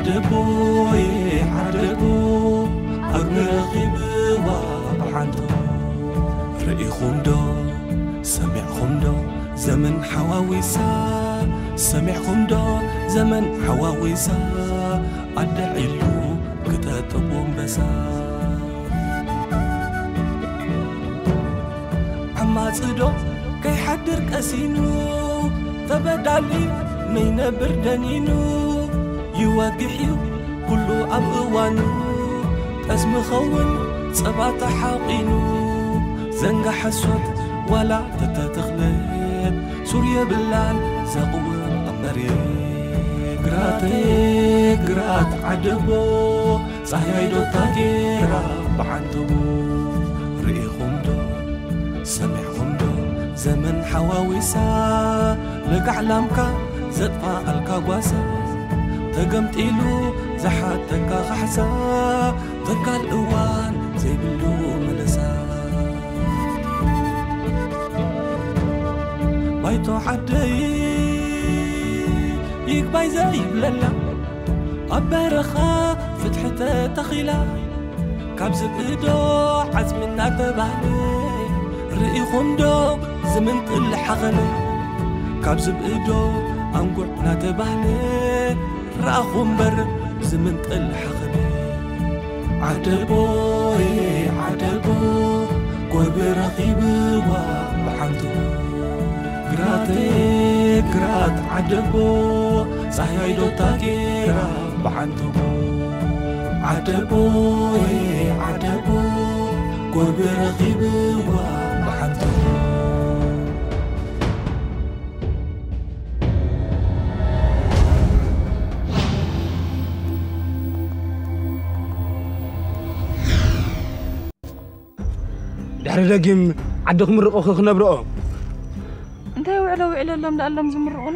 ዓደቦ ዓደቦ ኣግሚ ረኺብዋ ብሓንቶ ርኢኹም ዶ ሰሚዕኹም ዶ ዘመን ሓዋዊሳ ሰሚዕኹም ዶ ዘመን ሓዋዊሳ ኣደ ዒሉ ክጠጥቦ ኣንበሳ ዓማጽዶ ከይሓድር ቀሲኑ ተበዳሊ መይነብር ደኒኑ ይወግሕ እዩ ኩሉ ኣብ እዋኑ ጠስሚ ኸውን ጸባ ተሓቒኑ ዘንጋ ሓሶት ዋላ ተተተኽለ ሱር የብላን ዘቕውም ኣብ መሬት ግራተይ ግራት ዓደቦ ጻህያይ ዶ ታጌራ ብዓንተቦ ርኢኹም ዶ ሰሚዕኹም ዶ ዘመን ሓዋዊሳ ለጋዕ ላምካ ዘጥፋኣልካ ጓሳ ተገምጢሉ ዝሓተካ ካሕሳ ተካል እዋን ዘይብሉ መለሳ ባይቶ ዓደይ ይግባይ ዘይብለላ ኣብ በረኻ ፍትሒ ተተኺላ ካብ ዝብእዶ ዓጽሚ እናተባህለ ርኢኹም ዶ ዝምንጥል ሓኸለ ካብ ዝብእዶ ኣንጉዕ እናተባህለ ረኣኹ እምበር ዝምንጥል ሓኸለ ዓደቦ ዓደቦ ጎርቢ ረኺብዋ ብሓንቶ ግራት ግራት ዓደቦ ጻህያይ ዶ ታጌራ ብሓንቶ ዓደቦ ዓደቦ ጎርቢ ረኺብዋ ብሓንቶ ድሕሪ ደጊም ዓዲ ክምርቑኺ ክነብርኦ እንታይ ውዕሎ ውዕለሎም ደኣሎም ዝምርቑኒ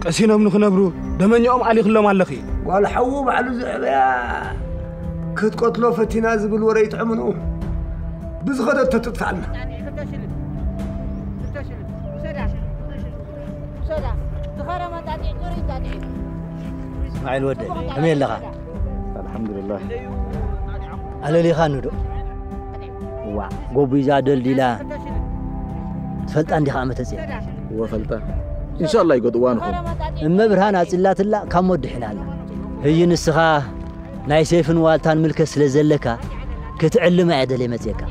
ቀሲኖም ንኽነብሩ ደመኛኦም ዓሊኽሎም ኣለኺ። ጓል ሓዉ ባዕሉ ዘዕበያ ክትቀትሎ ፈቲና ዝብል ወረ ይጥዕምኑ ብዝኸደቶ ትጥፍኣልና። እስማዒል ወደይ ከመይ ኣለኻ? ኣልሓምዱሊላህ። ኣለሊኻኒ ዶ? ዋዕ ጎቡ ይዛ ደልዲላ ትፈልጣ እንዲኻ ኣመተፅያ? እወ ፈልጣ። ኢንሻላህ ይገጥዋ ንኹም። እመ ብርሃን ኣፅላትላ ካብ ሞት ድሒና ኣላ። ህይ ንስኻ ናይ ሰይፍን ዋልታን ምልከት ስለ ዘለካ ክትዕልማ እየ ደልየ መፅየካ።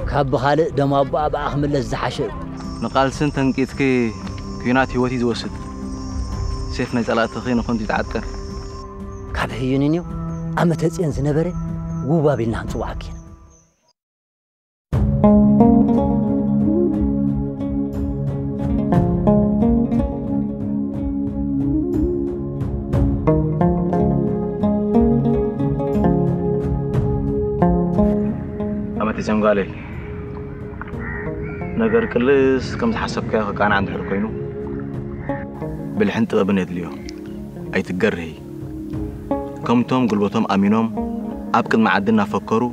ካብ ብኻልእ ደም ኣቦኣ ብኣ ክምለስ ዝሓሸ እዩ። ንቓልስን ተንቂትኪ ኲናት ህይወት እዩ ዝወስድ። ሴፍ ናይ ጸላእትኺ ንኸንቱ ይትዓጥቀን። ካብ ህዩኒንዮ ኣመተ ጽዮን ዝነበረ ውብ ኣቢልና ክንጽውዓኪ ኢና። ኣመተ ጽዮን ጓለይ፣ ነገር ቅልስ ከም ዝሓሰብካዮ ክቃናዕ እንድሕር ኮይኑ፣ ብልሕን ጥበብን የድልዮ። ኣይትገርሂ። ከምቶም ጉልበቶም ኣሚኖም ኣብ ቅድሚ ዓዲ እናፈከሩ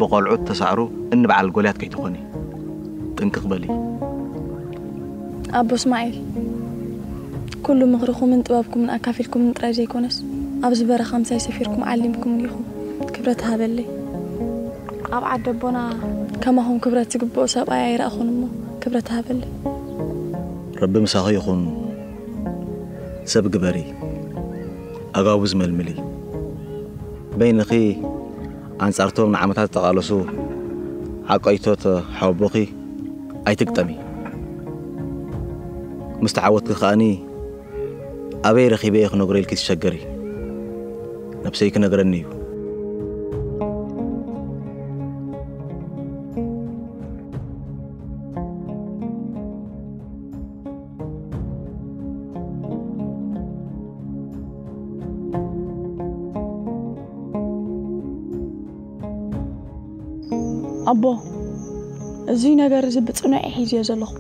ብቖልዑት ተሳዕሩ እኒ በዓል ጎልያድ ከይትኾኒ። ጥንቅቕ በሊ። ኣቦ እስማዒል፣ ኩሉ ምኽርኹምን ጥበብኩምን ኣካፊልኩምኒ ጥራይ ዘይኮነስ፣ ኣብዚ በረኻ ምሳይ ሰፊርኩም ዓሊምኩምኒ ኢኹም። ክብረት ሃበለይ። ኣብ ዓዲ ኣቦና ከማኹም ክብረት ዝግብኦ ሰብኣይ ኣይረኣኹን እሞ፣ ክብረት ሃበለይ። ረቢ ምሳኺ ይኹን። ሰብ ግበሪ፣ ኣጋውዝ መልምሊ። በይንኺ ኣንጻርቶም ንዓመታት ዝተቓለሱ ዓቀይቶት ሓወቦኺ ኣይትግጠሚ። ምስ ተዓወትኪ ከኣኒ ኣበይ ረኺበ እየ ክነግሮ ኢልኪ ትሸገሪ። ነብሰይ ክነግረኒ እዩ። ኣቦ፣ እዚ ነገር እዚ ብጽኑዕ እየ ሒዝዮ ዘለኹ።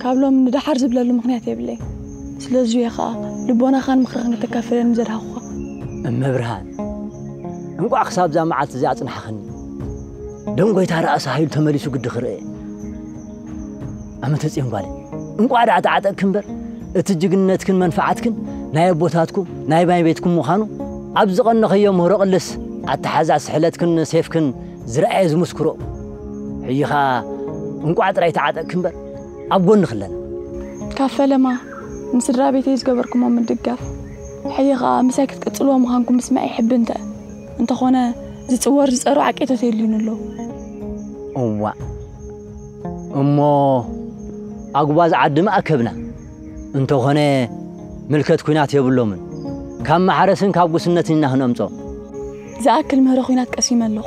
ካብ ሎሚ ንደሓር ዝብለሉ ምኽንያት የብለይ። ስለዚ እየ ኸኣ ልቦናኻን ምኽርኻን ከተካፍለኒ ዘድሃኹኻ። እመብርሃን፣ እንቋዕ ክሳብ እዛ መዓልቲ እዚኣ ኣጽናሕኽኒ። ደም ጐይታ ረኣሲ ሃይሉ ተመሊሱ ግዲ ክርእ። ኣመተ ጽዮን ጓለይ፣ እንቋዕ ደኣ ተዓጠቕኪ እምበር፣ እቲ ጅግንነትክን መንፍዓትክን ናይ ኣቦታትኩም ናይ ማይ ቤትኩም ምዃኑ ኣብ ዝቐነኸዮ ምህሮ ቅልስ ኣተሓዛ ስሕለትክን ሴፍክን ዝረኣየ ዝምስክሮ። ሕጂ ኸኣ እንቋዕ ጥራይ ተዓጠቕኪ እምበር ኣብ ጎንኺ ኣለና። ካብ ፈለማ ንስድራ ቤተይ ዝገበርኩሞ ምድጋፍ፣ ሕጂ ኸኣ ምሳይ ክትቅጽልዎ ምዃንኩም ምስማዕ ይሕብን እንተ፣ እንተኾነ ዝጽወር ዝጸሩ ዓቄቶት የድልዩኒ ኣለዉ። እዋእ፣ እሞ ኣጉባዝ ዓዲ መኣከብና እንተኾነ ምልከት ኲናት የብሎምን። ካብ ማሕረስን ካብ ጉስነትን ኢና ክነምጾ። ዝኣክል ምህሮ ኲናት ቀሲመ ኣለኹ።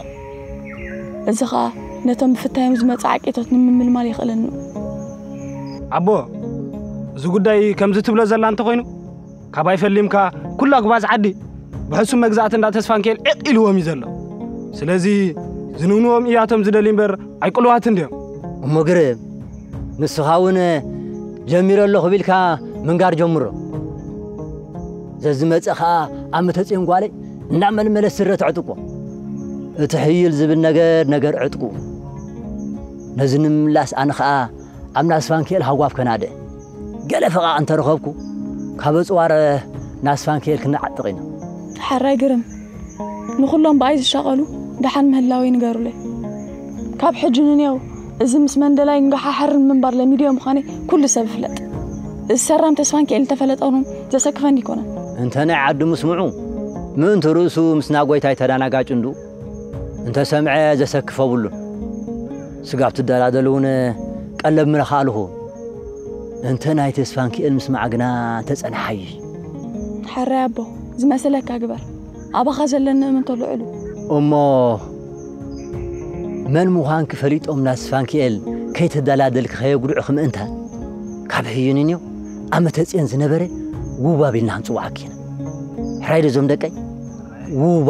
እዚ ኸኣ ነቶም ብፍታዮም ዝመጹ ዓቄቶት ንምምልማል የኽእለኒ። ኣቦ፣ እዚ ጉዳይ ከምዚ ትብሎ ዘላ እንተኾይኑ፣ ካብ ኣይፈሊምካ ኩሉ ኣጉባዝ ዓዲ ብሕሱም መግዛእቲ እንዳ ተስፋንኬል ዒቕ ኢልዎም እዩ ዘሎ። ስለዚ ዝንውንዎም እያቶም ዝደልዩ እምበር ኣይቅልዋትን ድዮም። እሞ ግርም፣ ንስኻ እውን ጀሚረ ኣለኹ ቢልካ ምንጋር ጀምሮ። ዘዝመጽእ ኸኣ ኣብ መተጽዮን ጓለይ እንዳመልመለት ስረ ተዕጥቆ። እቲ ሕይል ዝብል ነገር ነገር ዕጥቁ። ነዚ ንምምላስ ኣነ ኸኣ ኣብ ናስፋንክኤል ሃጓፍ ከናደ። ገለ ፈቓቕ እንተረኸብኩ ካብ ኣጽዋር ናስፋንክኤል ክንዓጥቕ ኢና። ሓራይ ግርም፣ ንኹሎም ብኣይ ዝሻቐሉ ደሓን ምህላወይ ንገሩለይ። ካብ ሕጂ ንኔው እዚ ምስ መንደላይ እንገሓሕርን ምንባር ለሚድዮ ምዃነይ ኩሉ ሰብ ይፍለጥ። እዚ ሰራም ተስፋንክኤል እንተፈለጠ እውን ዘሰክፈኒ ኣይኮነን። እንተ ናይ ዓዲ ምስምዑ ምእንቲ ርእሱ ምስ ናጎይታይ ተዳናጋጭ እንዱ እንተ ሰምዐ ዘሰክፍ የብሉን። ስጋብ ትደላደል እውን ቀለብ ምረኻ ኣለኹ። እንተ ናይ ተስፋንክኤል ምስማዕ ግና እንተ ጸንሓ ሓይሽ። ሓራይ ኣቦ፣ ዝመሰለካ ግበር። ኣባኻ ዘለኒ እምንቶ ልዑል እዩ። እሞ መን ምዃንኪ ፈሊጦም ናስፋንክኤል ከይተደላደልኪ ከየጉድዑኺ ምእንታን፣ ካብ ሕጂ ንኔው ኣብ መተጽየን ዝነበረ ውባብ ኢልና ክንጽውዓኪ ኢና። ሕራይ ዶ እዞም ደቀይ? ውባ።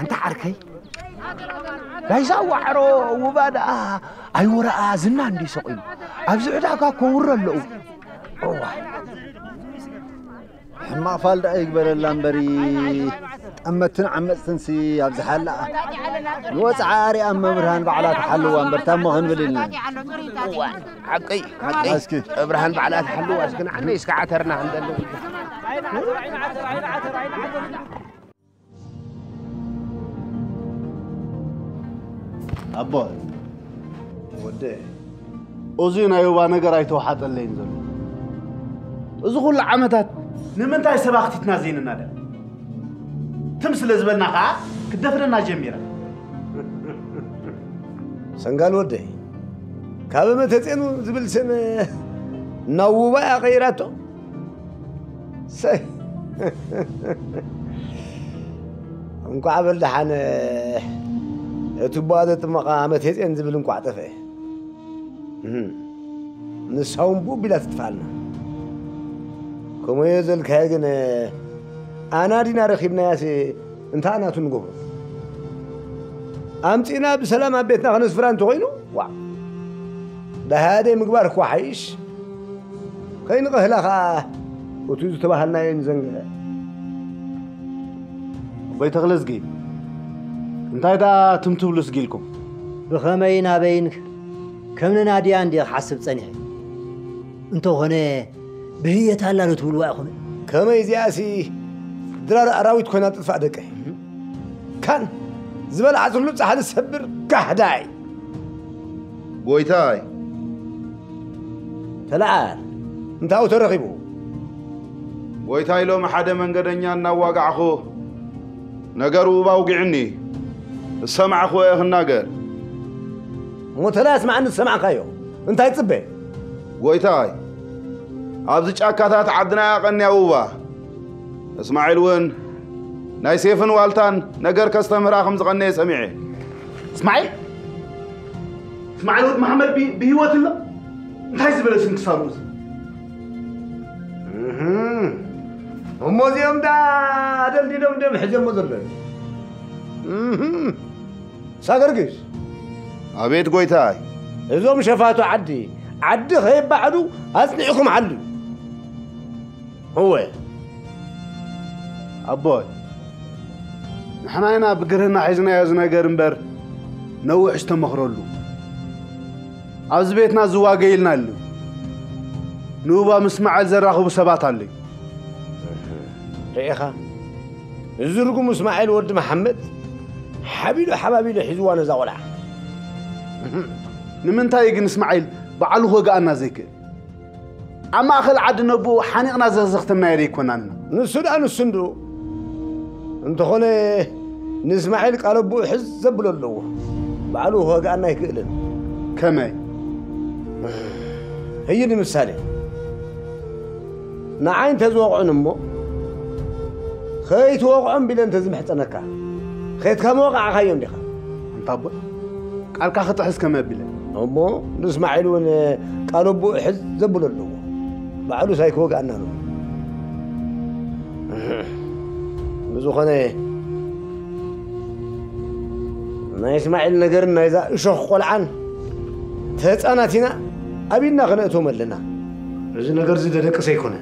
ኣንታ ዓርከይ፣ ናይዛ ዋዕሮ ውባ ደኣ ኣይወረኣ ዝና እንዲ ሰቂሉ ኣብዚ ዕዳጋ ኮውረ ኣለዉ። እዋ። ሕማቕ ፋል ደኣ ይግበረላ እምበሪ፣ ጠመትን ዓመጽትንሲ ኣብዝሓላ። ንወጽዓ ኣርያ እመ ብርሃን ባዕላ ትሓልዋ እምበር፣ ታሞ ክንብል ኢልና። እዋ፣ ሓቀይ፣ ሓቀይ። እስኪ። ብርሃን ባዕላ ትሓልዋ፣ እስኪ ንዓነይ እስኪ ዓተርና ክንደሊ። ኣቦ፣ ወደ፣ እዚ ናይ ሩባ ነገር ኣይተዋሓጠለይን ዘሎ። እዚ ኩሉ ዓመታት ንምንታይ ሰብ ኣኽቲትና ዘይንናደ? ትም ስለ ዝበልና ኸዓ ክደፍረና ጀሚራ። ሰንጋል ወደይ፣ ካብ መተጼኑ ዝብል ስም ናብ ውባ እያ ቀይራቶ። ሰይ። እንኳዕ በል ደሓነ፣ እቲ ቧ ዘጥመቓ መቴጼን ዝብል እንኳዕ ጠፍአ። እህ፣ ንሳ እውን ቡብ ኢላ ትጥፍኣልና። ከምኡ እየ ዘልካዮ ግን፣ ኣና ዲና ረኺብናያስ እንታይ ናቱ ንገብሮ? ኣምጺእና ብሰላም ኣብ ቤትና ከነስፍራ እንተኾይኑ፣ ዋእ፣ ደሃደይ ምግባር እኳ ሓይሽ። ከይንቐህላ ኸኣ፣ እቱ ዝተባሃልናዮ ንዘንግዐ። ኣቦይ ተኽለዝጊ፣ እንታይ ደኣ ትም ትብሉ ስጊልኩም? ብኸመይን ኣበይን ከም ነናድያ እንድየ ክሓስብ ጸኒሐ። እንተኾነ ብህየት ኣላ ዶ ትብልዋ ኢኹም? ከመይ እዚኣሲ ድራር ኣራዊት ኮይና ጥፋእ ደቀይ። ካን ዝበልዓትሉ ጻሕሊ ሰብር ጋህዳይ። ጎይታይ ተለዓል። እንታው ተረኺቡ? ጎይታይ ሎም ሓደ መንገደኛ እናዋጋዕኹ ነገሩ ባውጊዕኒ ዝሰማዕኹ እየ ክናገር። እሞ ተላ ስማዕኒ ዝሰማዕካዮ እንታይ ጽበ? ጎይታይ ኣብዚ ጫካታት ዓድና ያቐንያ ውባ እስማዒል እውን ናይ ሴፍን ዋልታን ነገር ከስተምህራ ከም ዝቐነየ ሰሚዐ። እስማዒል እስማዒል ወድ መሓመድ ብሂወት ኣሎ? እንታይ ዝበለ ስንክሳሩ እዚ? እሞ እዚኦም ዳ ኣደልዲሎም ደም ሕጀሞ ዘሎ ሳገርግስ ኣቤት ጎይታይ። እዞም ሸፋቱ ዓዲ ዓዲ ከይባዕዱ ኣጽኒዕኩም ሓሉ። እወ ኣቦይ ንሕና ኢና ብግርህና ሒዝናዮ ዝነገር እምበር ነዊሕ ዝተመኽረሉ ኣብዚ ቤትና ዝዋገ ኢልና ኣሉ ንኡባ ምስማዓል ዘራኽቡ ሰባት ኣለዩ። ርኢኻ እዚ ርጉም እስማዒል ወዲ መሓመድ ሓቢሉ ሓባቢሉ ሒዝዋ ነዛ ቆልዓ። ንምንታይ ግን እስማዒል ባዕሉ ክወግኣና ዘይክእል? ኣብ ማእኸል ዓዲ ነብኡ ሓኒቕና ዘኽዘኽተናዮ ደይኮናንና። ንሱ ደኣ ንሱ እንድኡ እንተኾነ ንእስማዒል ቃል ኣቦኡ ሕዝ ዘብሎ ኣለዎ። ባዕሉ ክወግኣና ኣይክእልን። ከመይ? ህይ ንምሳሌ ንዓይ እንተዝወቕዑን እሞ ከይትወቕዖም ቢለ እንተዝምሕጸነካ ኸይትካ መወቓዕኻዮም ዲኻ? ኣንታ ኣቦይ ቃልካ ክጥሕስ ከመ ቢለ። እሞ ንእስማዒል እውን ቃል ኣቦኡ ሕዝ ዘብሎ ኣለዎ። ባዕሉስ ኣይክወግኣና ኣሎ። ብዝኾነ ናይ እስማዒል ነገርን ናይዛ እሾኽ ቆልዓን ተህፃናት ኢና ኣብ ኢድና ክነእትዎም ኣለና። እዚ ነገር እዚ ደደቅሰ ኣይኮነ።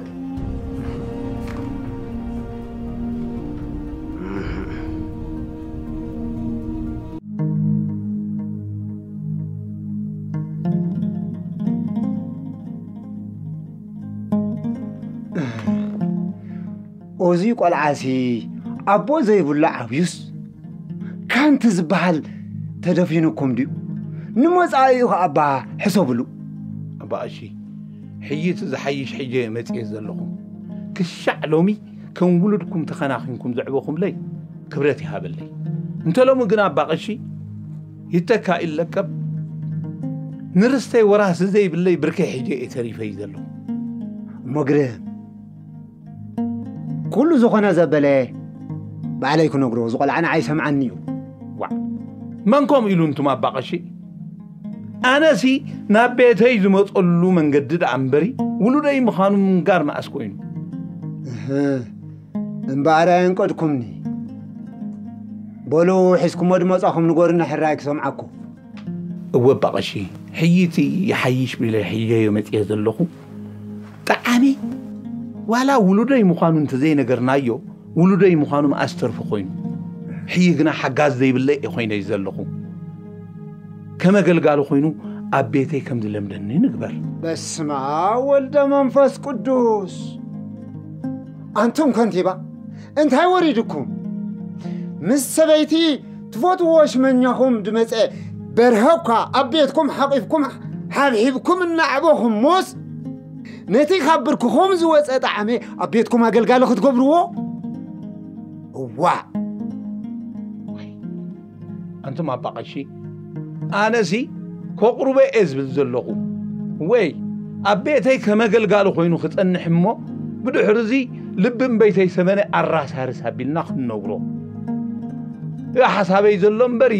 እዚ ቆልዓሲ ኣቦ ዘይብሉ ዓብዩስ ካንቲ ዝበሃል ተደፊኑኩም ድዩ? ንመጻኢኡ ኸኣባ ሕሰብሉ። ኣባ ቀሺ፣ ሕይት ዝሓይሽ ሕጀ መጽኤ ዘለኹም። ክሻዕ ሎሚ ከም ውሉድኩም ተኸናኺንኩም ዘዕበኹምለይ ክብረት ይሃበለይ። እንተ ሎሚ ግን ኣባ ቀሺ ይተካ ኢለቀብ ንርስተይ ወራሲ ዘይብለይ ብርከይ ሕጀ እየ ተሪፈይ ዘለኹ። እሞ ግርም ኩሉ ዝኾነ ዘበለ ባዕለይ ክነግሮ ዝቆልዓ ንዓይ ሰምዓኒ እዩ። ዋዕ መን ከምኡ ኢሉ እንቱም ኣባ ቀሺ? ኣነሲ ናብ ቤተይ ዝመፀሉ መንገዲ ደኣ እምበሪ ውሉደይ ምዃኑ ምንጋር መኣስ ኮይኑ። እህ እምበኣር ኣየንቀድኩምኒ። በሉ ሒዝኩሞ ድመፃኹም ንገሩኒ ሕራይ ክሰምዓኩ። እወ ኣባ ቀሺ ሕይቲ ይሓይሽ ቢለ ሒዘዮ መፅየ ዘለኹ ጠዓሚ ዋላ ውሉደይ ምዃኑ እንተዘይነገርናዮ ውሉደይ ምዃኑ መኣስ ተርፊ ኮይኑ ሕዪ ግና ሓጋዝ ዘይብለይ እየ ኮይነይ ዘለኹ ከመገልጋሊ ኮይኑ ኣብ ቤተይ ከም ዝለምደኒ ንግበር። በስመ ኣብ ወልደ መንፈስ ቅዱስ። ኣንቱም ከንቲባ እንታይ ወሪድኩም? ምስ ሰበይቲ ትፈትዎ ሽመኛኹም ድመጸ በርሀ እኳ ኣብ ቤትኩም ሓቂፍኩም ሓብሒብኩም እናዕበኹሞስ ነቲ ካብ ብርክኹም ዝወጸ ጣዕመ ኣብ ቤትኩም ኣገልጋሊ ክትገብርዎ? እዋእ! ኣንቱም ኣባ ቀሺ ኣነሲ ከቕርቦ እየ ዝብል ዘለኹ ወይ ኣብ ቤተይ ከም ኣገልጋሊ ኮይኑ ክጸንሕ እሞ ብድሕሪ እዚ ልቢ እምበይተይ ሰመነ ኣራሳርስ ኣቢልና ክንነብሮ እያ ሓሳበይ ዘሎ እምበሪ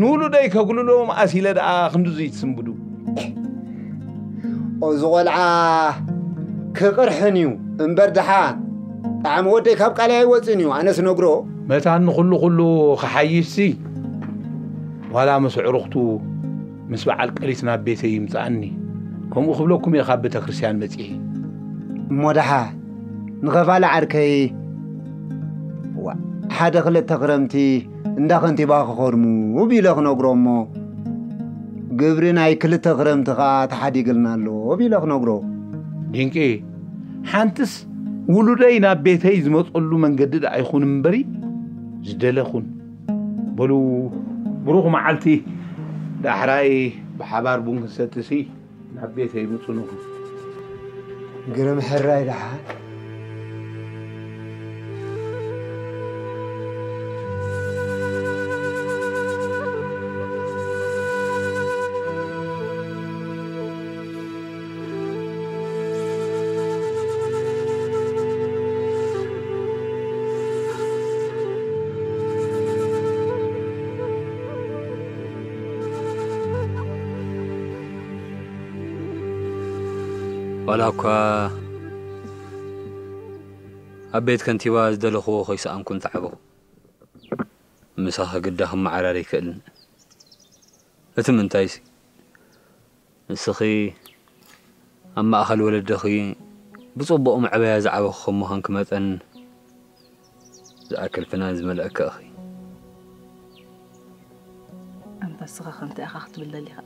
ንውሉደይ ከጉልሎ መኣስ ኢለ ደኣ ክንድዙ ይትስንብዱ እዚ ቆልዓ ክቕርሕን እዩ እምበር ደሓን ጣዕሚ ወደይ ካብ ቃለይ ኣይወፅእን እዩ ኣነስ ነግሮ መታን ንኹሉ ኩሉ ክሓይሽሲ ዋላ ምስ ዕሩኽቱ ምስ በዓል ቀሊት ናብ ቤተይ ይምፅኣኒ ከምኡ ክብለኩም እየ ካብ ቤተ ክርስቲያን መፂኤ እሞ ደሓን ንኸፋሊ ዓርከይ ዋ ሓደ ክልተ ክረምቲ እንዳ ከንቲባ ክኸርሙ ቢለ ክነግሮ እሞ ግብሪ ናይ ክልተ ክረምቲ ከኣ ተሓዲግልና ኣሎ ቢለ ክነግሮ። ድንቂ፣ ሓንትስ ውሉደይ ናብ ቤተይ ዝመጸሉ መንገዲ ደኣ ይኹን እምበሪ ዝደለኹን። በሉ፣ ብሩኽ መዓልቲ። ዳሕራይ ብሓባር ቡን ክንሰትሲ ናብ ቤተይ ምጹ ንኹን። ግርም ሕራይ ደሓን። ዋላ እኳ ኣብ ቤት ከንቲባ ዝደለኽዎ ከይሰኣንኩ እንተዓበኹ፣ ምሳኺ ግዳ ክመዓራረ ኣይክእልን። እቲ ምንታይሲ፣ ንስኺ ኣብ ማእከል ወለድኺ ብጽቡቕ መዕበያ ዝዓበኹ ከም ምዃንኪ መጠን፣ ዝኣክል ፍናን ዝመልአኪ ኢኺ። ኣንታ ንስኻ ከ እንታይ ኢኻ ክትብል ደሊኻ?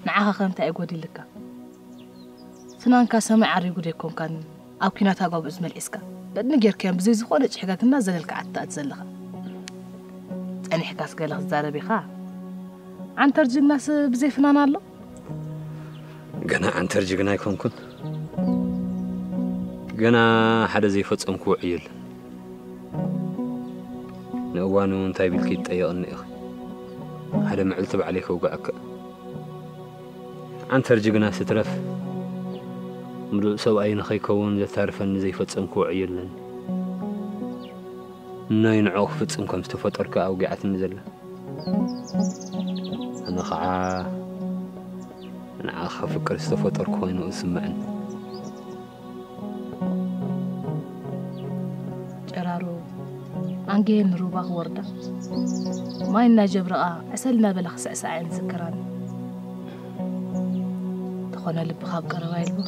ንዓኻ ከ እንታይ እዩ ጎዲልካ? ፍናንካ ሰማይ ዓሪጉ ደይኮንካን ኣብ ኲናት ኣጓብኡ ዝመልዒስካ? ደድኒ ጌርካዮም ብዘይ ዝኾነ ጭሕጋግ እናዘለልካ ዓትኣት ዘለኻ። ጸኒሕካስ ገለ ክትዛረብ ኢኻ? ዓንተር ጅግናስ ብዘይ ፍናን ኣሎ? ገና ዓንተር ጅግና ኣይኮንኩን። ገና ሓደ ዘይፈጸምክዎ ዕዮ ኣሎ። ንእዋኑ እንታይ ቢልኪ ትጠየቕኒ ኢኺ? ሓደ መዕልቲ ባዕለይ ከውግዐካ። ዓንተር ጅግናስ ትረፍ፣ ምሉእ ሰብኣይ ንኸይከውን ዘታርፈኒ ዘይፈጸምክዎ ዕዮ ኣለኒ። እኖይ ንዕኡ ክፍጽም ከም ዝተፈጠርኩ ኣውጊዓትኒ ዘላ። ኣነ ኸዓ ንዓኻ ከፍቅር ዝተፈጠርኩ ኮይኑ ዝስምዐኒ። ጨራሩ ኣንጌን ንሩባ ክወርዳ፣ ማይ እናጀብረቓ ዕሰል እናበላ ክስዕስዓ እየን ዝዝክራኒ። እንተኾነ ልብኻ ኣብ ቀረባ የልቦ።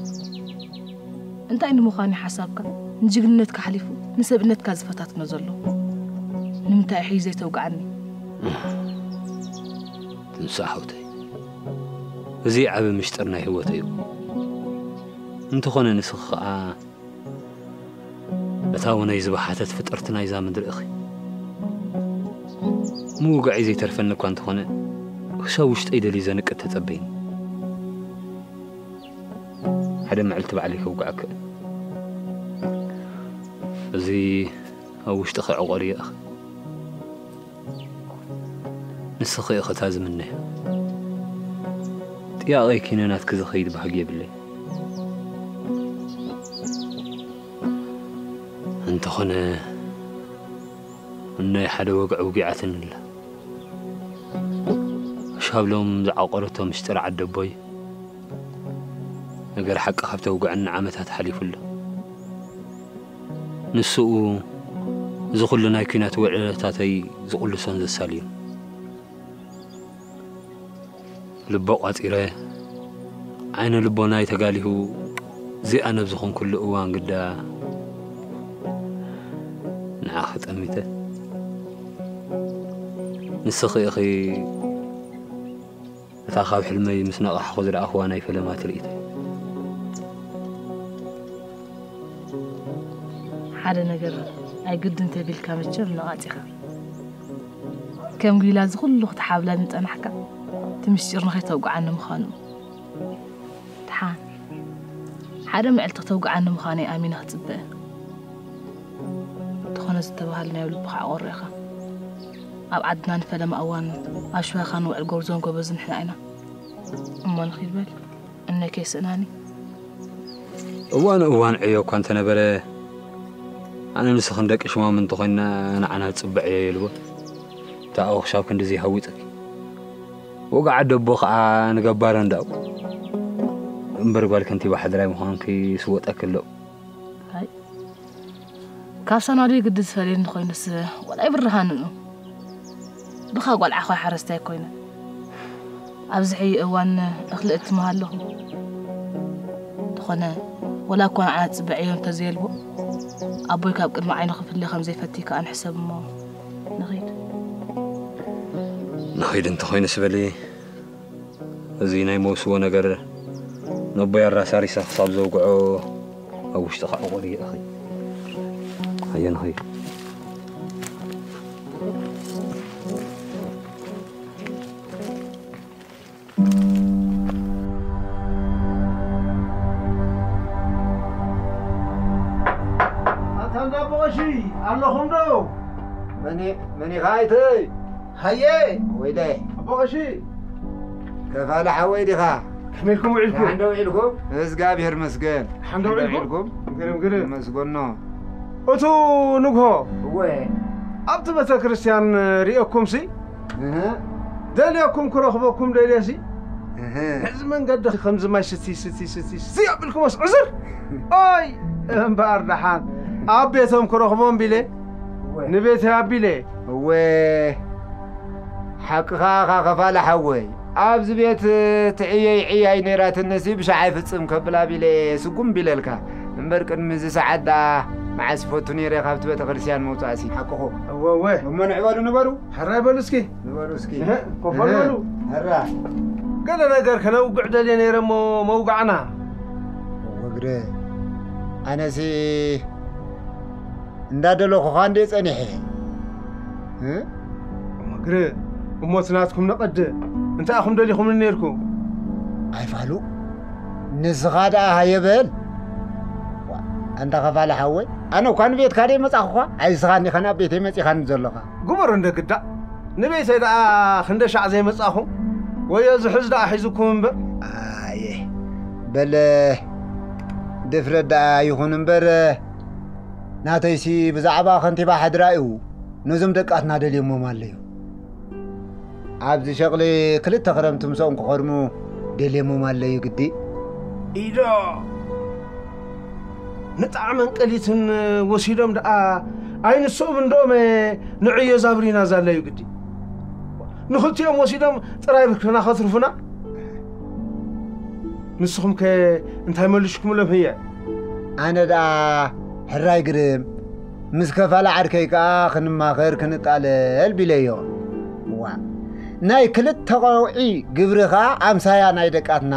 እንታይ ንምዃን እዩ ሓሳብካ ንጅግንነትካ ሓሊፉ ንሰብእነትካ ዝፈታትኖ ዘሎ? ንምንታይ እዩ ሕዩ ዘይተውግዓኒ? ትንሳእ ሓውተይ፣ እዚ ዓቢ ምሽጥር ናይ ህይወተይ እዩ። እንተኾነ ንስኺ ኸኣ እታ ውነይ ዝበሓተት ፍጥርቲ ናይዛ ምድሪ ኢኺ። ምውጋዐይ ዘይተርፈኒ እኳ እንተኾነ፣ ክሻብ ውሽጠይ ደልዩ ዘንቅት ተጸበይኒ። ሓደ መዕልቲ ባዕለይ ከውግዐኪ። እዚ ኣብ ውሽጥኺ ዕቆርዮ ኢኺ። ንስኺ ኢኺ እታ ዝምነዮ። ጥያቐይ ኪነ ናትኪ ዝኸይድ ባህጊ የብለይ። እንተኾነ፣ እኖይ ሓደ ወግዒ ውጊዓትኒ ኣላ። ሻብሎም ዝዓቆረቶ ምስጢር ዓደቦይ፣ ነገር ሓቂ ካብ ተውግዐኒ ዓመታት ሓሊፉ ኣሎ። ንስኡ፣ እዚ ኩሉ ናይ ኲናት ውዕለታተይ ዝቕልሶን ዘሳልዮን። ልበ ቋጺረ፣ ዓይነ ልቦናይ ተጋሊሁ፣ እዚኣ ነብ ዝኾንኩሉ እዋን ግዳ ንዓኺ ጠሚተ። ንስኺ ኢኺ እታ ካብ ሕልመይ ምስ ነቓሕኹ ዝረኣኽዋ ናይ ፈለማ ትርኢት። ሓደ ነገር ኣይግድን ተቢልካ መቸም ነቓጺኻ። ከም ጒላ እዚ ኩሉ ክትሓብለኒ ጸናሕካ፣ እቲ ምስጢር ንኸይተውግዓኒ ምዃኑ። ደሓን፣ ሓደ መዕልቲ ክተውግዓኒ ምዃነይ ኣሚነ ክጽበ። እንተኾነ ዝተባህለ ናይ ልብኻ ዓቖሮ ኢኻ። ኣብ ዓድና ንፈለማ እዋን ኣብ ሽዋኻን ውዕል ጎርዞን ጎበዝን ንሕና ኢና። እሞ ንኺድ በል፣ እነይ ከይስእናኒ። እዋን እዋን ዕዮ እኳ እንተነበረ፣ ኣነ ንስኽን ደቂ ሽማም እንተኾይንና ንዓና ዝጽበ ዕዮ የልቦን። እታ ኣወኽሻብ ክንድዚ ሃዊጽኪ። ወግዓ ደቦ ኸኣ ንገባረ እንዳኡ። እምበር ጓል ከንቲባ ሓድራይ ምዃንኪ ስወጠኪ ኣሎ። ኣይ፣ ካብ ሳናዶ ግዲ ዝፈልየኒ ኮይኑስ ወላ ኣይብርሃንኑ። ብኻ ጓል ዓኾይ ሓረስታይ ኮይነ። ኣብዚ ሕጂ እዋን እኽሊ እትምሃ ኣለኹ። እንተኾነ፣ ወላ እኳ ንዓና ዝጽበ ዕዮ እንተዘየልቦ፣ ኣቦይ ካብ ቅድሚ ዓይኑ ክፍለ ከም ዘይፈቲ ከኣ ንሕሰብ እሞ ንኺድ። ንኺድ እንተኾይኑስ በሊ፣ እዚ ናይ መውስቦ ነገር ነቦይ ኣራሳሪሳ ክሳብ ዘውግዖ ኣብ ውሽጢ ከዓ ቆሪ ይእኺ። ኣየ ንኸይድ። ኣታ እንዳ ኣቦ ቀሺ ኣለኹም ዶ? መን መን ኢኻ ኣይተይ? ሃየ። ወይለ። ኣቦ ቀሺ። ከፋለ ሓወይ ዲኻ? ከመይ ኢልኩም ውዒልኩም? ደሓን ዶ ውዒልኩም? እግዚኣብሔር መስገን። ደሓን ዶ ውዒልኩም? ግርም ግርም። መስገኖ። እቱ ንግሆ እወ። ኣብቲ ቤተ ክርስቲያን ርእየኩምሲ እህ። ደልየኩም ክረኽበኩም ደልየሲ እህ። ነዚ መንገዲ ከምዚ ማይ ስቲ ስቲ ስቲ ስቲ ኣቢልኩሞስ ዕዝር። ኦይ እምበኣር ደሓን ኣብ ቤቶም ክረኽቦም ቢለ እወ። ንቤተይ ኣቢለ እወ። ሓቅኻ ኢኻ ከፋለ ሓወይ። ኣብዚ ቤት ትዕየይ ዕያይ ነይራትንሲ ብሻዕ ኣይፍጽም ከብላ ቢለ ስጉም ቢለልካ። እምበር ቅድሚ እዚ ሰዓት ደኣ መዓስ ፈቱ ነይረ ካብቲ ቤተ ክርስቲያን ምውጻእሲ። ሓቅኹ። እወ፣ እወ። እሞ ንዕበሉ ንበሩ። ሕራይ በሉ እስኪ። ንበሩ እስኪ። እህ፣ ኮፍ በሉ። እህ፣ ሕራ። ገለ ነገር ከነውግዕ ደልየ ነይረ እሞ መውጋዕና። እወ ግረ። ኣነሲ እንዳደለኹኻ እንዴ ጸኒሐ። እ? እሞ ግረ፣ እሞ እቲ ናትኩም ነቐድእ። እንታይ ኢኹም ደሊኹምኒ ነይርኩም? ኣይፋሉ። ንስኻ ደኣ ሃየ በል። ዋ፣ ኣንታ ከፋለ ሓወይ፣ ኣነ እኳ ንቤትካ ደይ መጻኹኻ፣ ኣይ ንስኻ እንዲኻ ናብ ቤተይ መጺኻኒ ዘሎኻ። ግበሮ እንደ ግዳ። ንቤተይ ደኣ ክንደ ሻዕ ዘይመጻኹም? ወዮ ዝሕዝ ደኣ ሒዙኩም እምበር። ኣየ፣ በለ ድፍረት ደኣ ይኹን እምበር፣ ናተይሲ ብዛዕባ ከንቲባ ሕድራ እዩ። ነዞም ደቃትና ደልዮሞም ኣለዩ። ኣብዚ ሸቕሊ ክልተ ክረምቲ ምስኦም ክኸድሙ ደልዮሞም ኣለዩ ግዲ። ኢዶ ንጣዕ መንቀሊትን ወሲዶም ደኣ ኣይንስኦም እንደኦመ ንዕዮ ዛብሪና ዛለዩ ግዲ። ንኽልቲኦም ወሲዶም ጥራይ ብክና ከትርፉና። ንስኹም ከ እንታይ መሊሽኩምሎም ህየ? ኣነ ደኣ ሕራይ ግርም፣ ምስ ከፋለ ዓርከይ ከኣ ክንማኸር ክንቃለል ቢለዮ። ዋ፣ ናይ ክልተ ቆውዒ ግብሪ ከኣ ኣምሳያ ናይ ደቃትና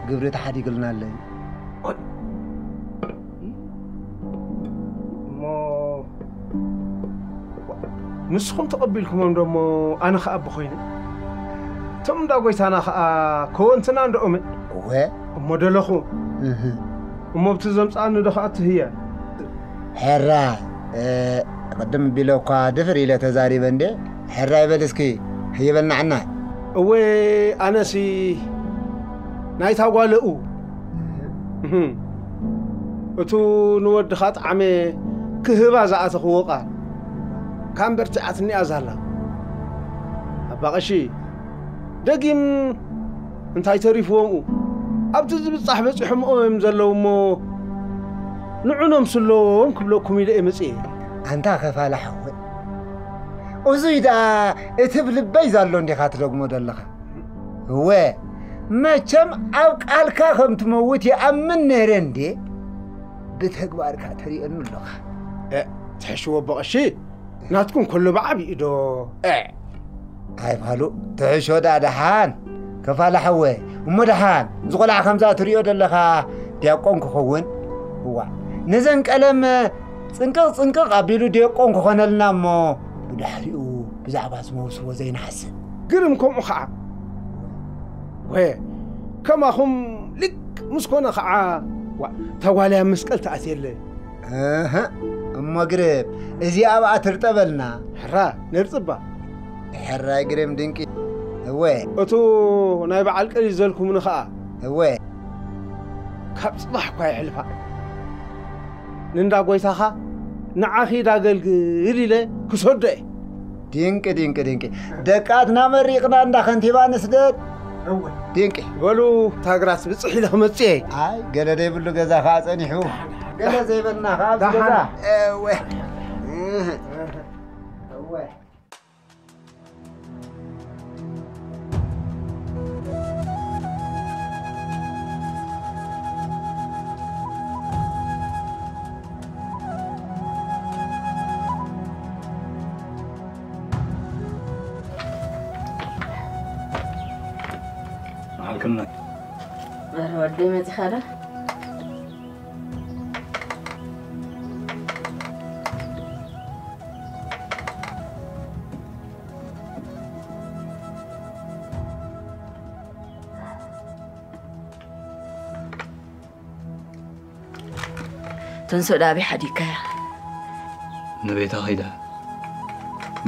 ግብሪ ተሓዲግልና ኣለዩ። እሞ ንስኹም ተቐቢልኩሞም ዶ እሞ ኣነ ኸኣ ኣቦ ኾይነ? እቶም እንዳ ጎይታና ኸኣ ከወንትና እንዶ እመ? እወ። እሞ ደለኹ። እህ። እሞ ብቲ ዘምጽኣኒ ዶ ኸኣ ትህየ? ሕራይ፣ እ፣ ቅድም ቢለ እኳ ድፍር ኢለ ተዛሪበ እንዴ? ሕራይ በል እስኪ፣ ህይበልና ዕናይ። እወ፣ ኣነሲ ናይታ ጓለኡ። እህ። እቱ ንወድኻ ጣዕመ ክህባ ዝኣተኽዎ ቃል፣ ካም በርቲዓትኒ እያ ዛላ። ኣባ ቀሺ፣ ደጊም እንታይ ተሪፍዎምኡ? ኣብቲ ዝብጻሕ በጺሖምኦ እዮም ዘለዉ እሞ፣ ንዑ ነምስሎም ክብለኩም ኢለ እየ መጺኤ። ኣንታ ከፋለ ሓወይ፣ እዙይ ደኣ እትብ ልበይ ዛሎ እንዲኻ ትደግሞ ዘለኻ? እወ፣ መቸም ኣብ ቃልካ ከም ትመውት ይኣምን ነይረ እንዴ፣ ብተግባርካ ተሪኦኒ ኣለኻ። እ፣ ትሕሽዎ ኣቦ ቀሺ፣ ናትኩም ከሎ ብዓብይኡ ዶ? እ። ኣይፋሉ፣ ትሕሾ ደኣ ደሓን። ከፋለ ሓወ፣ እሞ ደሓን፣ እዚ ቆልዓ ከምዛ ትሪኦ ዘለኻ ዲያቆን ክኸውን? እዋ፣ ነዘን ቀለም ጽንቅቕ ጽንቅቕ ኣቢሉ ዲያቆን ክኾነልና እሞ፣ ብድሕሪኡ ብዛዕባ ዝመውስቦ ዘይንሓስብ። ግርም ከምኡ ኸዓ። ወ፣ ከማኹም ሊቅ ምስ ኮነ ኸዓ፣ ዋ፣ ተጓልያ መስቀል ተኣትየለ። እህ፣ እሞ ግርም፣ እዚኣ ኣብኣ ትርጠበልና። ሕራ፣ ነርጽባ። ሕራይ ግርም ድንቂ። እወ። እቱ ናይ በዓል ቀሊል ዘልኩምኒ ኸዓ። እወ። ካብ ጽባሕ እኳ የሕልፋ። ንእንዳ ጎይታኻ ንዓኺ ዳገልግል ኢለ ክሰዶ እየ። ድንቂ፣ ድንቂ፣ ድንቂ። ደቃትና መሪቕና እንዳ ከንቲባ ንስደድ። እወ። ድንቂ። በሉ፣ ታግራት ብጽሕ ኢለ ክመጽእ እየ። ኣይ፣ ገለ ዘይብሉ ገዛ ኸዓ ጸኒሑ። ገለ ዘይበልና ኸዓ ኣብዚ ደሓን። ገዛ። እወ። እህ። እወ። በረ ወደይ መጺኻ ዶ? ትንሱእ ዳቢ ሓዲግካያ። ንቤታ ኸይዳ።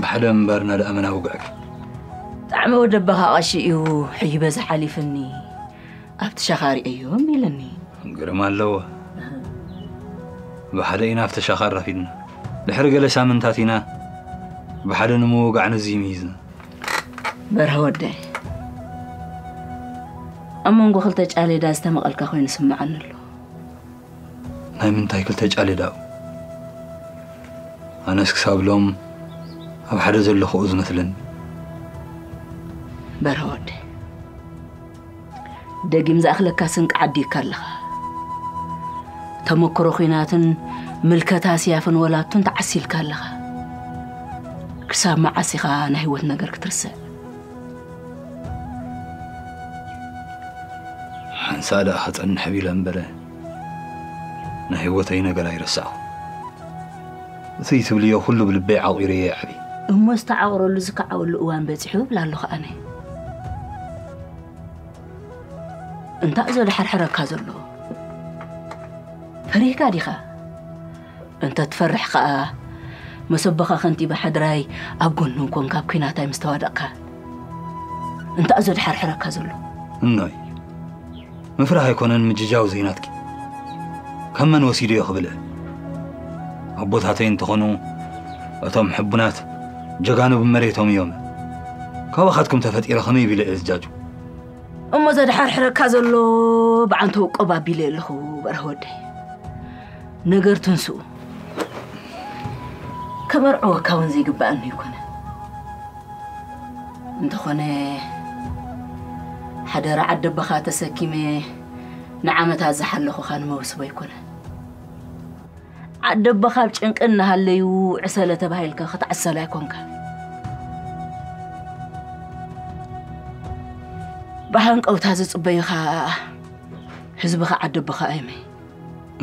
ብሓደ ምንባርና ደኣ መን ኣውግዐኪ? ጣዕሚ ወደበኻ ቀሺ እዩ ሕይበ ዝሓሊፍኒ። ኣብቲ ሸኻ ሪኤዮም ኢልኒ። ግርማ ኣለዎ። ብሓደ ኢና ኣብቲ ሸኻ ራፊድና። ድሕሪ ገለ ሳምንታት ኢና ብሓደ ንምውጋዕ ነዚ ሚሂዝና። በርሀ ወደይ፣ ኣብ መንጎ ክልተ ጫሌዳ ዝተመቐልካ ኮይኑ ስምዓኒ ኣሎ። ናይ ምንታይ ክልተ ጫሌዳኡ? ኣነስ ክሳብ ሎም ኣብ ሓደ ዘለኹ እዩ ዝመስለኒ። በርሀ ወደይ፣ ደጊም ዝኣኽለካ ስንቂ ዓዲግካ ኣለኻ። ተመክሮ ኲናትን ምልከታ ስያፍን ወላቱን ተዓሲልካ ኣለኻ። ክሳብ መዓስ ኢኻ ናይ ህይወት ነገር ክትርስዕ? ሓንሳእ ደኣ ክጸንሕ ቢለ እምበረ፣ ናይ ህይወተይ ነገር ኣይረሳዕኹ። እቲ ትብልዮ ኩሉ ብልበይ ዓቑረዮ ይዓቢ። እሞ ዝተዓቑረሉ ዝከዓወሉ እዋን በጺሑ እብል ኣለኹ ኣነ። እንታይ እዞ ድሓርሕረካ ዘሎ? ፈሪህካ ዲኻ? እንተ ትፈርሕ ኸኣ፣ መሰቦኻ ከንቲባ ሓድራይ ኣብ ጎኑ እንኮን ካብ ኲናታይ ምስ ተዋደቕካ። እንታይ እዞ ድሓርሕረካ ዘሎ? እኖይ፣ ምፍራህ ኣይኮነን ምጅጃው ዘይናትኪ። ከም መን ወሲድዮ ክብል? ኣቦታተይ እንተኾኑ፣ እቶም ሕቡናት ጀጋኑ ብመሬቶም እዮም። ካባኻትኩም ተፈጢረ ከመይ ቢለ እየ ዝጃጁ? እሞ ዘድሓርሕረካ ዘሎ ብዓንተው ቆብ ኣቢለ ኣለኹ፣ በርሀ ወደይ። ነገር ትንስኡ ከመርዕወካ እውን ዘይግባኣኒ ኣይኮነ። እንተኾነ፣ ሓደራ ዓደቦኻ ተሰኪመ ንዓመታት ዝሓለኹኻ ንመውስቦ ኣይኮነ። ዓደቦኻ ኣብ ጭንቂ እናሃለዩ ዕሰለ ተባሂልካ ክትዓሰል ኣይኮንካ። ብሃንቀውታ ዝጽበዩኻ ህዝብኻ ዓደቦኻ ኣይመ።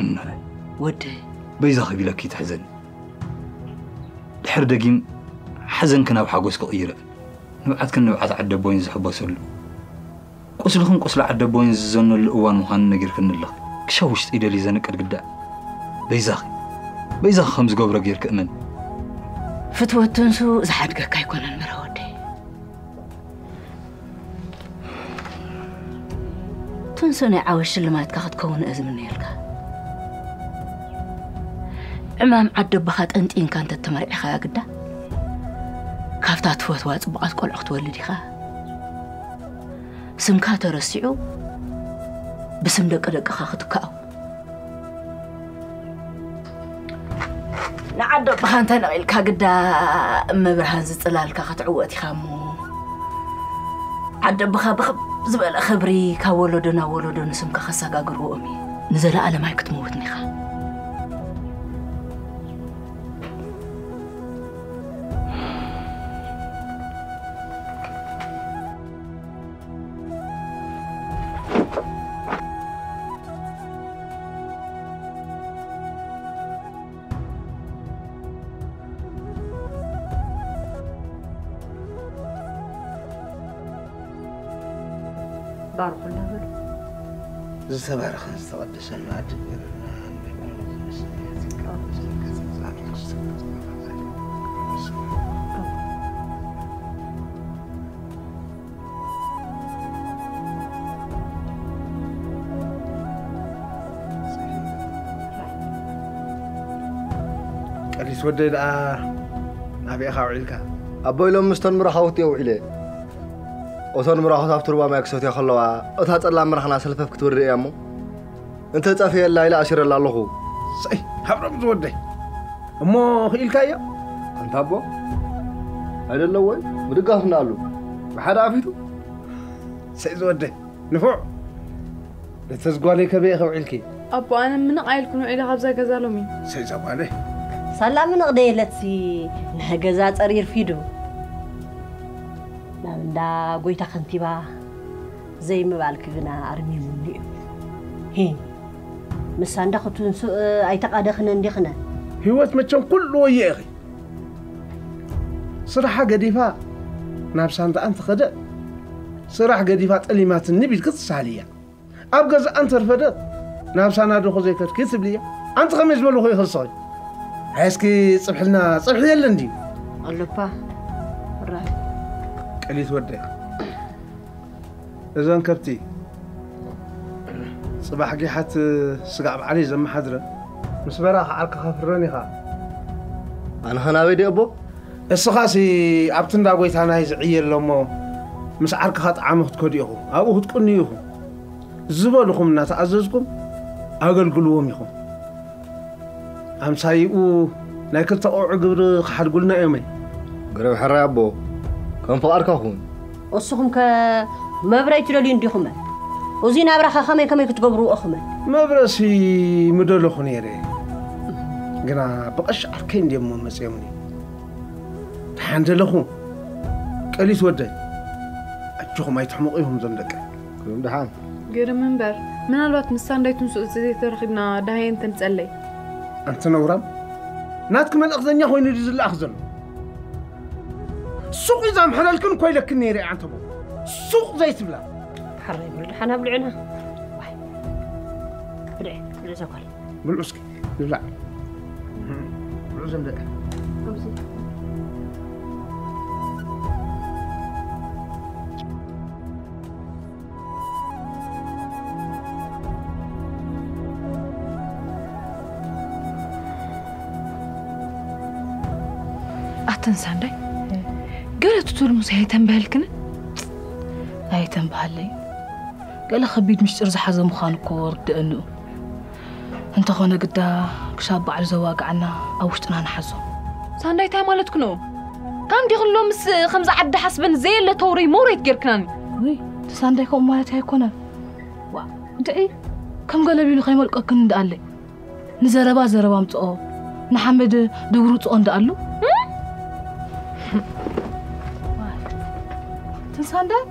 እኖይ። ወደይ። በይዛኺ ቢለኪ ትሕዘኒ። ድሕሪ ደጊም ሓዘንኪ ናብ ሓጎስ ክቕይረ። ንብዓትክን ንብዓት ዓደቦይን ዝሕበሰሉ፣ ቁስልኽን ቁስሊ ዓደቦይን ዝዘነሉ እዋን ምዃኑ ነጊርክኒ ኣለኺ። ክሻ ውሽጢ ደልዩ ዘንቅድ ግዳ። በይዛኺ፣ በይዛኺ ከም ዝገብሮ ጌርኪ እመኒ። ፍትወት ትንሱ ዝሓድገካ ኣይኮነን በርሀ ወደይ። ትንሱ ናይ ዓወት ሽልማትካ ክትከውን እየ ዝምነየልካ። ዕማም ዓደቦኻ ጠንጢንካ እንተተመርዒኻያ ግዳ፣ ካብታ ትፈትዋ ጽቡቓት ቆልዑ ክትወልድ ኢኻ። ስምካ ተረሲዑ፣ ብስም ደቂ ደቅኻ ክትከኣው። ንዓደቦኻ እንተ ነቒልካ ግዳ እመብርሃን ዝጽላልካ ክትዕወት ኢኻ እሞ፣ ዓደቦኻ ብኽብ ዝበለ ክብሪ ካብ ወለዶ ናብ ወለዶ ንስምካ ከሰጋግርዎም እዩ። ንዘለኣለም ኣይክትመውትን ኢኻ። ባርኹና በሉ። ዝተባረኸን ዝተቐደሰን መኣዲ ገይሩልና። ቀሊስ ወደይ ደኣ ናበይ ኢኻ ውዒልካ? ኣቦይ ሎም ምስቶን ምራኻውት እየ ውዒለ። እቶን ምራኹት ኣብቲ ሩባ ማይ ክሰትያ ከለዋ፣ እታ ጸላም ምራኽና ሰልፈፍ ክትወርድ እያ እሞ፣ እንተ ጸፍየላ ኢለ ኣሲረላ ኣለኹ። ሰይ፣ ሃብሮም ዝወደይ። እሞ ክኢልካዮ? ኣንታ ኣቦ፣ ኣይደለዎይ፣ ምድጋፍና ኣሉ። ብሓደ ኣፊቱ። ሰይ ዝወደይ፣ ንፉዕ። ነተዝጓለይ ከበይ ኢኸ ውዒልኪ? ኣቦ፣ ኣነ ምንቕ ኣይልኩን ውዒለ ካብዛ ገዛ ሎሚ። ሰይ ዛጓለይ። ሳላ ምንቕ ደየለትሲ፣ ንገዛ ጸሪር ፊዱ። ናብ እንዳ ጎይታ ከንቲባ ዘይምባልኪ ግና ኣርሚሙኒ እዩ። ሂ፣ ምሳ እንዳ ክትንስእ ኣይተቓደኽነ እንዲኽነ። ህይወት መቸም ኩሉ ወየ ኢኺ። ስራሓ ገዲፋ ናብ ሳንታ እንተኸደ፣ ስራሕ ገዲፋ ጠሊማትኒ ቢልኪ ትሳልያ። ኣብ ገዛ እንተርፈደት ናብ ሳናዱኹ ዘይከድኪ ትብልያ። ኣንቲ ከመይ ዝበልኹ ይኸስኺ? ሃይስኪ ጽብሕልና፣ ጽብሒ የለን ድዩ? ኣሎፓ ራ ቀሊት ወደ እዘን ከብቲ ጽባሕ ጊሓት ስጋዕ ባዕለይ ዘመሓድረ ምስ በራ ክዓርካ ከፍረን ኢኻ። ኣነ ኸናበይ ድየ ኣቦ? እስኻሲ ኣብቲ እንዳ ጎይታ ናይ ዝዕየ ኣሎ እሞ ምስ ዓርክኻ ጣዕሚ ክትከዱ ኢኹም፣ ኣብኡ ክትቅንዩ ኢኹም። ዝበልኹም እናተኣዘዝኩም ኣገልግልዎም ኢኹም። ኣምሳይኡ ናይ ክልተ ቆልዑ ግብሪ ክሓድጉልና እዮም። ግረብ ሕራይ ኣቦ፣ ከም ፍቓድካ ኩን። እስኹም ከ መብረ ኣይትደልዩ እንዲኹመ? እዚ ናብራኸ ከመይ ከመይ ክትገብርዎ እኹመ? መብረሲ ምደለኹ ነይረ፣ ግና ብቐሽ ዓርከይ እንዲሞ መፅዮምኒ። ደሓን ደለኹ ቀሊት ወደይ፣ ኣጆኹም ኣይትሕምቑ ኢኹም ዞም ደቀ። ኩሎም ደሓን። ግርም እምበር፣ ምናልባት ምስ ሳንዳይ ትንስኡ ዘይተረኺብና ደሃየን ተምፀለይ። ኣንቲ ነውራም፣ ናትኪ መልእኽተኛ ኮይኑ ድዩ ዝለኣኽ ዘሎ? ሱቕ እዛ ምሕለልክን ኮይለክን ነይረ ኣንተቦ። ሱቕ ዘይትብላ። ሓራይ ብሉ ደሓን ኣብልዑና። ዋይ። ብልዕ፣ ብልዕ ዘጓል። ብልዑ እስኪ ንብላዕ። ብልዑ ዘም ደቀ። ኣተን ሳንዳይ፣ ገለ ትትርሙስ ኣይተንበህልክን? ኣይተንበሃለይ። ገለ ከቢድ ምስጢር ዝሓዘ ምዃኑ እኮ ርድአንኡ። እንተኾነ ግዳ ክሻብ በዓል ዘዋግዓና ኣብ ውሽጥና ንሓዞ። ሳንዳይ፣ እንታይ ማለትክ ነው? ካን ዲኽን ሎምስ ከምዚ ዓዲ ሓስበን ዘየለ ተውረይ መውረይት ጌርክናኒ። ውይ፣ እቲ ሳንዳይ ከምኡ ማለት ኣይኮነን። ዋ፣ እንድዒ ከም ገለ ቢሉ ከይመልቀክን እንደኣለይ። ንዘረባ ዘረባ ምጽኦ፣ ንሓመድ ድብሩ ጽኦ እንደኣሉ። እቲ ሳንዳይ